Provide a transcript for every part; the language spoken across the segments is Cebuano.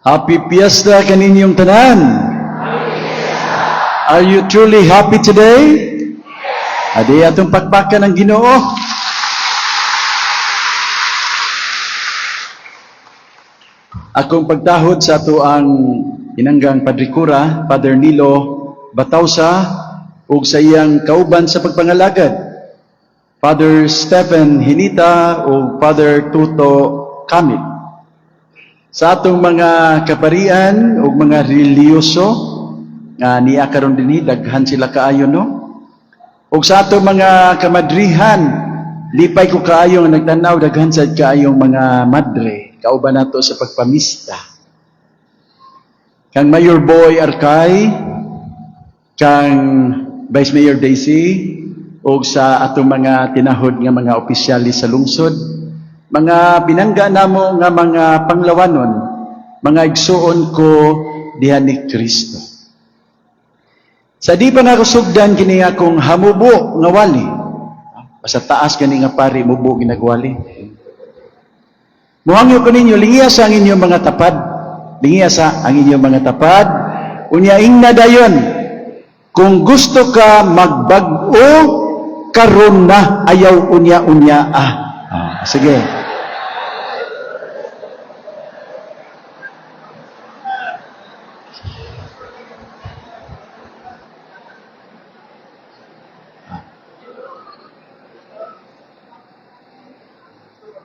Happy Fiesta kaninyong tanan. Are you truly happy today? Adi atong pakpakan ang Ginoo. Akong pagtahod sa ato ang inanggang Padre Cura, Father Nilo Batausa, ug sa iyang kauban sa pagpangalagad, Father Stephen Hinita ug Father Tuto Kamit. Sa atong mga kaparian ug mga relihiyoso nga niya karon dinhi, daghan sila kaayo, no? Ug sa atong mga kamadrihan, lipay ko kaayo nga nagtan-aw daghan sad kaayong mga madre kauban nato sa pagpamista. Kang Mayor Boy Arkay, kang Vice Mayor Daisy, ug sa atong mga tinahod nga mga opisyalis sa lungsod, mga binangga namo nga mga panglawanon, mga igsuon ko diha ni Kristo. Sa di pa nako sugdan kini akong hamubo nga wali. Basta taas gani nga pari, mubo ginagwali. Muhangyo ko ninyo, lingiya sa ang inyong mga tapad. Lingiya sa ang inyong mga tapad. Unya ingna dayon, kung gusto ka magbag-o, karon na, ayaw unya-unya ah. Ah, sige.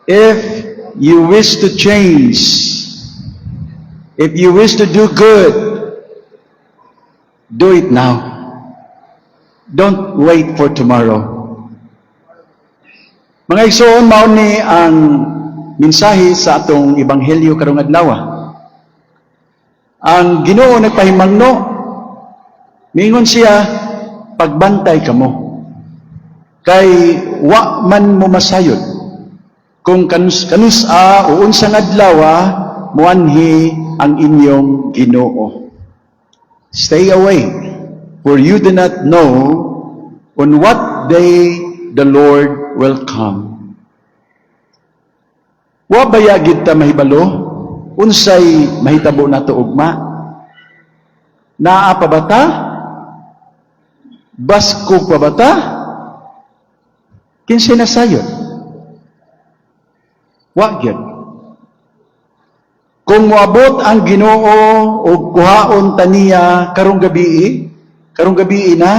If you wish to change, if you wish to do good, do it now. Don't wait for tomorrow. Mga igsoon, mao ni ang mensahe sa atong ebanghelyo karong adlaw. Ang Ginoo nagpahimangno, mingon siya, "Pagbantay kamo. Kay wa man mo masayod kung kanus-a o unsang adlaw muanhi ang inyong Ginoo." Stay awake, for you do not know on what day the Lord will come. Wa baya gid ta mahibalo unsay mahitabo nato ugma? Naa pa ba ta? Baskog pa ba ta? Kinsay nasayod? Wa gyud. Kung moabot ang Ginoo og kuhaon ta niya karong gabi, karong gabi na,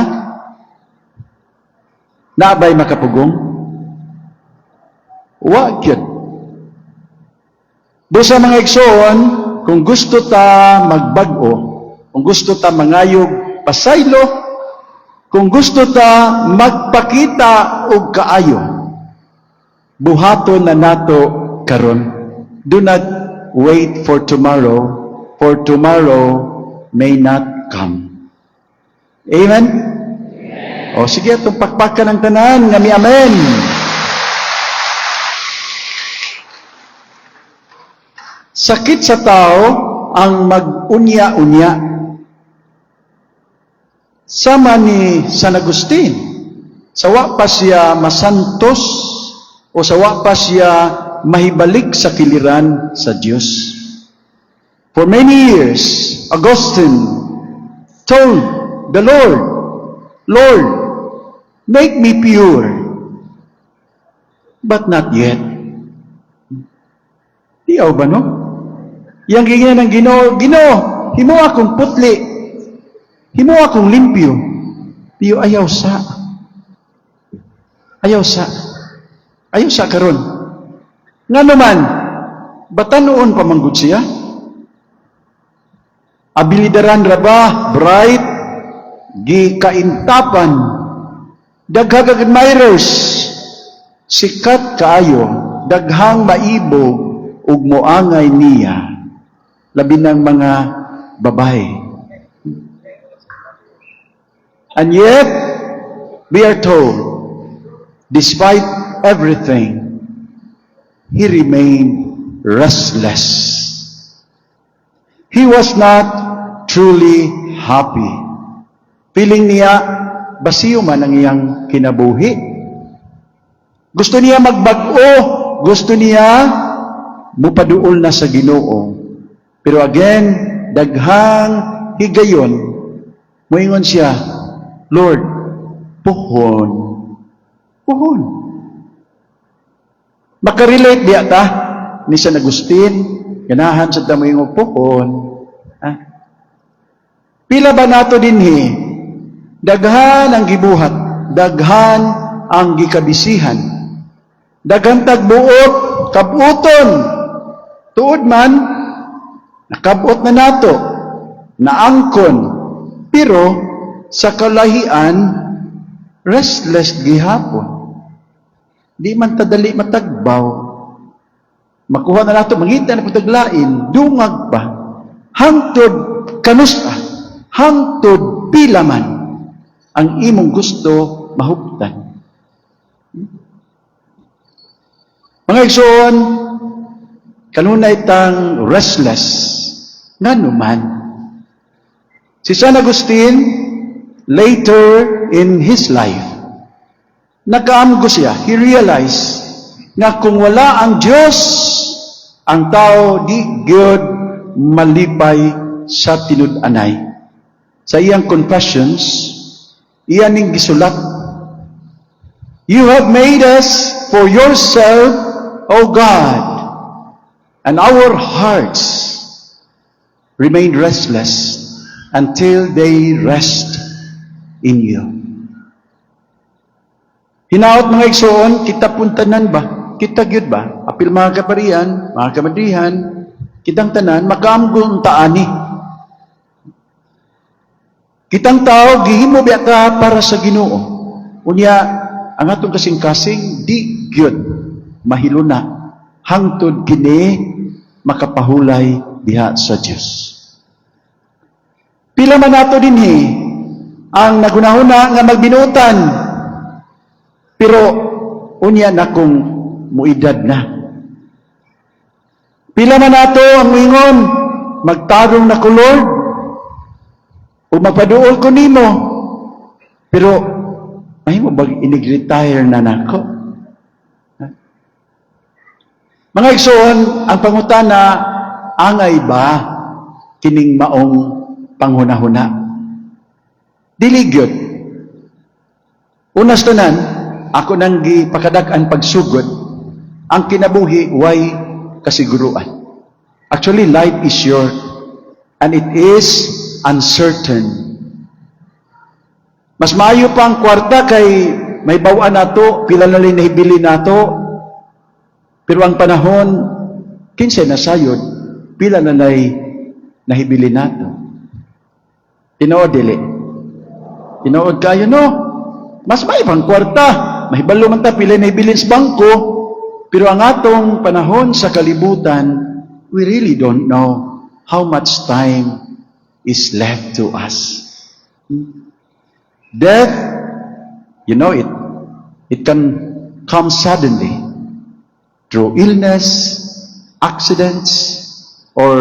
naa bay makapugong? Wa gyud. Busa, mga igsoon, kung gusto ta magbag-o, kung gusto ta mangayog pasaylo, kung gusto ta magpakita og kaayo, buhaton na nato karon. Do not wait for tomorrow, for tomorrow may not come. Amen? O sige, atong pakpakan ang tanan nga mi amen. Sakit sa tao ang mag-unya-unya. Sama ni San Agustin, sa wa pa siya masantos o sa wa pa siya mahibalik sa kiliran sa Dios. For many years, Augustine told the Lord, "Lord, make me pure." But not yet. Diyaw ba, no? Yang giingnan ng Ginoo, "Ginoo, himo akong putli. Himo akong limpyo." Pero ayaw sa. Ayaw sa. Ayaw sa karon. Nga naman, batanon pa man gud siya. Abilidaran ra ba, bright, gi kaintapan, daghang admirers, sikat kaayo, daghang maibog ug moangay niya, labi ng mga babae. And yet, we are told, despite everything, he remained restless. He was not truly happy. Feeling niya, basiyo man ang iyang kinabuhi. Gusto niya magbag-o, gusto niya mupaduol na sa Ginoo. Pero again, daghang higayon, moingon siya, "Lord, puhon. Puhon." Makarelate diya ta ni San Agustin, ganahan sa ta moingon, "Puhon." Ah. Pila ba nato dinhi? Daghan ang gibuhat, daghan ang gikabisihan. Daghan tag buot, kabuton. Tuod man, nakabot na nato, naangkon, pero sa kalahian, restless gihapon. Di man tadali matagbaw. Makuha na nato, mangita na pud tag lain, dungag pa. Hangtod kanusa, hangtod pila man ang imong gusto mahuptan? Mga igsoon, kanunay tang restless. Ngano man? Si San Agustin, later in his life, nakaamgo siya, he realized nga kung wala ang Diyos, ang tao di gyud malipay sa tinud-anay. Sa iyang Confessions, iyan ning gisulat, "You have made us for yourself, O God, and our hearts remain restless until they rest in you." Hinaot, mga igsoon, kita pong tanan ba? Kita gyud ba? Apil mga kaparian, mga kamadrihan, kitang tanan, makaamgo ta ani. Kitang tao, gihimo biya ta para sa Ginoo. Unya, ang atong kasing-kasing, di gyud mahiluna hangtod kini makapahulay diha sa Dios. Pila man nato dinhi ang nagunahuna nga magbinuutan, pero unya na kung muidad na. Pila man nato ang moingon, "Magtarong na ko, Lord, o magpaduol ko nimo." Pero mahimo bag inig-retire na nako? Ha? Mga igsoon, ang pangutana, angay ba kining maong panghunahuna? Dili gyud. Una sa tanan, ako nang gipakadak-an pagsugod, ang kinabuhi way kasiguruan. Actually, life is short and it is uncertain. Mas maayo pa ang kwarta kay may bawaan nato, pila na lang nahibili nato. Pero ang panahon, kinsay nasayod, pila na lay nahibili nato. Tinuod dili? Tinuod kayo, no? Mas may pang kwarta. Mahibalo man ta pila nahibilin sa bangko. Pero ang atong panahon sa kalibutan, we really don't know how much time is left to us. Death, you know it, it can come suddenly through illness, accidents, or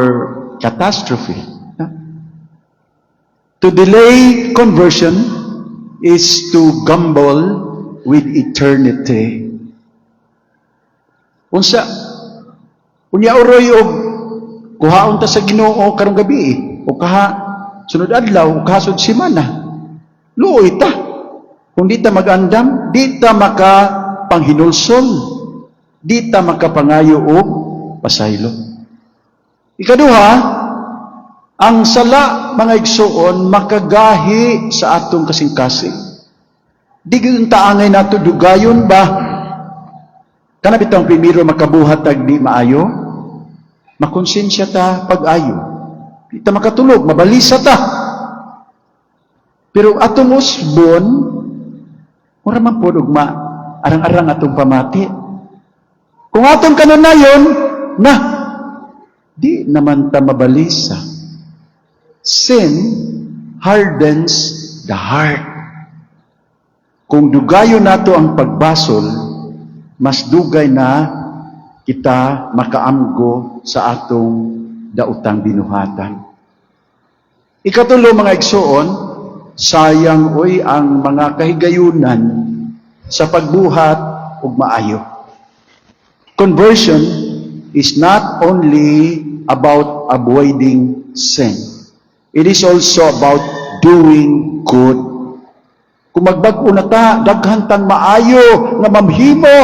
catastrophe. To delay conversion is to gamble with eternity. Unsa unya uroy og kuhaon ta sa Ginoo karong gabi o kaha sunod adlaw o kaha sunod semana? Luoy ta. Kung di ta magandam, di ta maka panghinulsol, di ta makapangayo og pasaylo. Ikaduha, ang sala, mga igsoon, makagahi sa atong kasing-kasing. Di gyud ta angay nato dugayon ba? Kana bitong primero makabuhat tag di maayo, makonsensya ta pag-ayo. Di ta makatulog, mabalisa ta. Pero atong usbon, mura man pod og ma arang-arang atong pamati. Kung atong kanunayon, na, di naman ta mabalisa. Sin hardens the heart. Kung dugayon nato ang pagbasol, mas dugay na kita makaamgo sa atong daotang binuhatan. Ikatulo, mga igsoon, sayang oy ang mga kahigayunan sa pagbuhat ug maayo. Conversion is not only about avoiding sin. It is also about doing good. Kung magbag-o na ta, daghan tang maayo nga mamhimo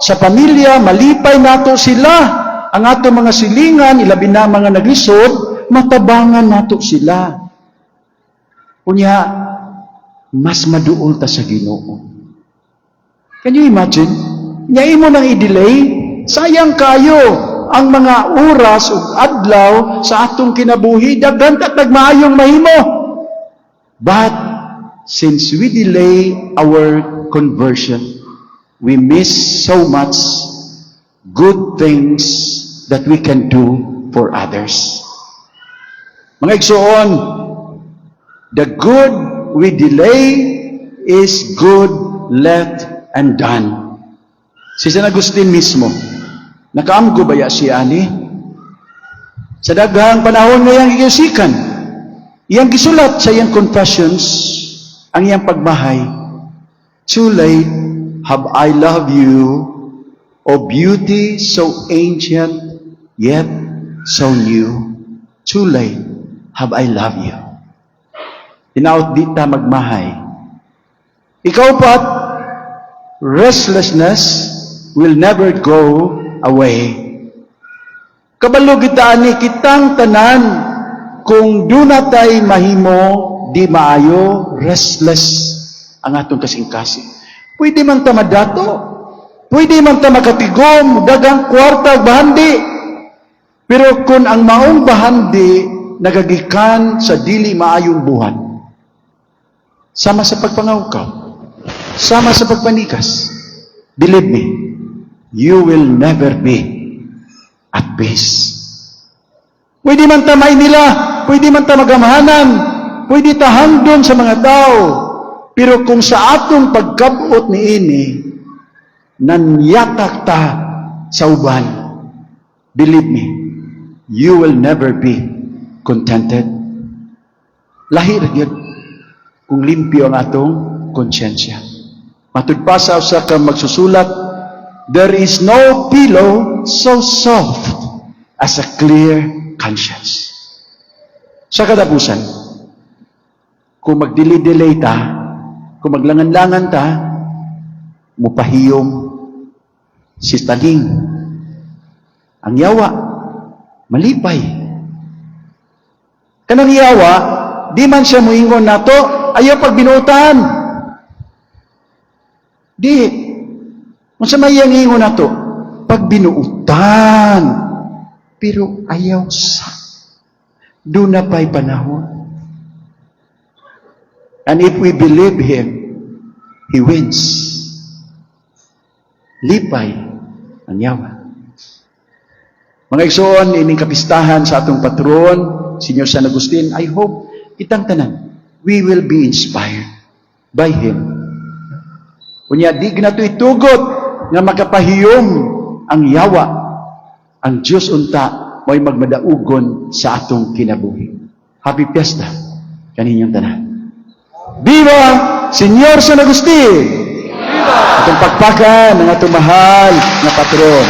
sa pamilya, malipay nato sila. Ang ato mga silingan, ilabi na mga naglisod, matabangan nato sila. Unya, mas maduol ta sa Ginoo. Can you imagine? Nya imo nang i-delay, sayang kayo ang mga oras ug adlaw sa atong kinabuhi, daghan ta nagmaayong mahimo. But since we delay our conversion, we miss so much good things that we can do for others. Mga igsoon, the good we delay is good left undone. Si San Agustin mismo, nakaamgo baya siya ani? Sa daghang panahon nga iyang giyusikan, iyang gisulat sa iyang Confessions, ang iyang pagmahay, "Too late have I loved you, O beauty so ancient, yet so new. Too late have I loved you." Hinaot di ta magmahay. Ikaupat, restlessness will never go away. Kabalo kita ani kitang tanan, kung duna tay mahimo di maayo, restless ang atong kasing-kasing. Pwede man ta madato, pwede man ta makatigom, daghang kwarta ug bahandi. Pero kung ang maong bahandi nagagikan sa dili maayong buhat, sama sa pagpangawkaw, sama sa pagpanikas, believe me, you will never be at peace. Pwede man ta nila, pwede man ta magamhanan, pwede ta hangdon sa mga tao, pero kung sa atong pagkabot niini, nanyatak ta sa uban, believe me, you will never be contented. Lahi ra gyud kung limpyo ang atong konsyensya. Matud pa sa usa ka magsusulat, "There is no pillow so soft as a clear conscience." Sa katapusan, kung magdili-delay ta, kung maglangan-langan ta, mupahiyom si taling. Ang yawa, malipay. Kanang yawa, di man siya muingon nato, "Ayaw pagbinuutan." Di. Unsa may iyang ingon nato? Pagbinuutan. Pero ayaw sa. Duna pa'y panahon. And if we believe him, he wins. Lipay ang yawa. Mga igsoon, ining kapistahan sa atong patron, Senyor San Agustin, I hope kitang tanan, we will be inspired by him. Unya, di nato itugot nga makapahiyom ang yawa. Ang Diyos unta mo'y magmadaugon sa atong kinabuhi. Happy Fiesta kaninyong tanan. Viva Senyor San Agustin! Viva! Atong pakpakan ang atong mahal na patron.